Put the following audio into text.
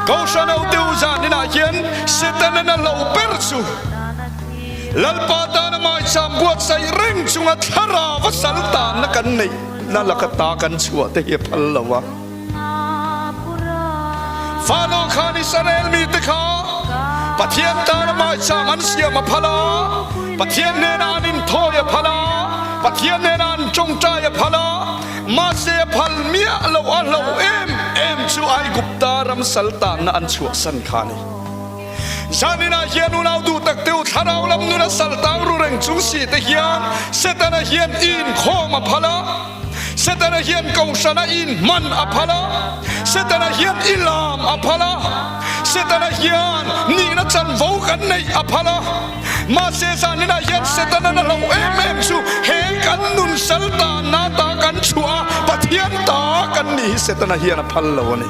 Kohhran hote u zan inah hian Setanan a hlauh ber chu Lalpa tana maicham buatsaih reng chunga thlarau a sal tanna kan neih na laka ta kan chhuah te hi a phal lo a. Fano khan Israel mite kha Pathian tana maicham an siam a phal a, Pathian hnena an inthawi a phal a, Pathian hnena an tawngtai a phal a, mahse a phal miah loh a hloh em em chu Aigupta ram sal tanna an chhuahsan kha a ni. Zaninah hian unau duh tak te u thlarau lam nuna sal tang ru reng chung si te hian Setana hian i inkhawm a phal a, Setana hian Kohhrana in hman a phal a, Setana hian i lam a phal a, Setana hian nihna chanvo kan neih a phal a. Mahse zaninah hian Setana na hloh em em chu he kan nun sal tanna ta kan chhuah a, Pathian ta kan nih hi Setana hian a phal lo a ni.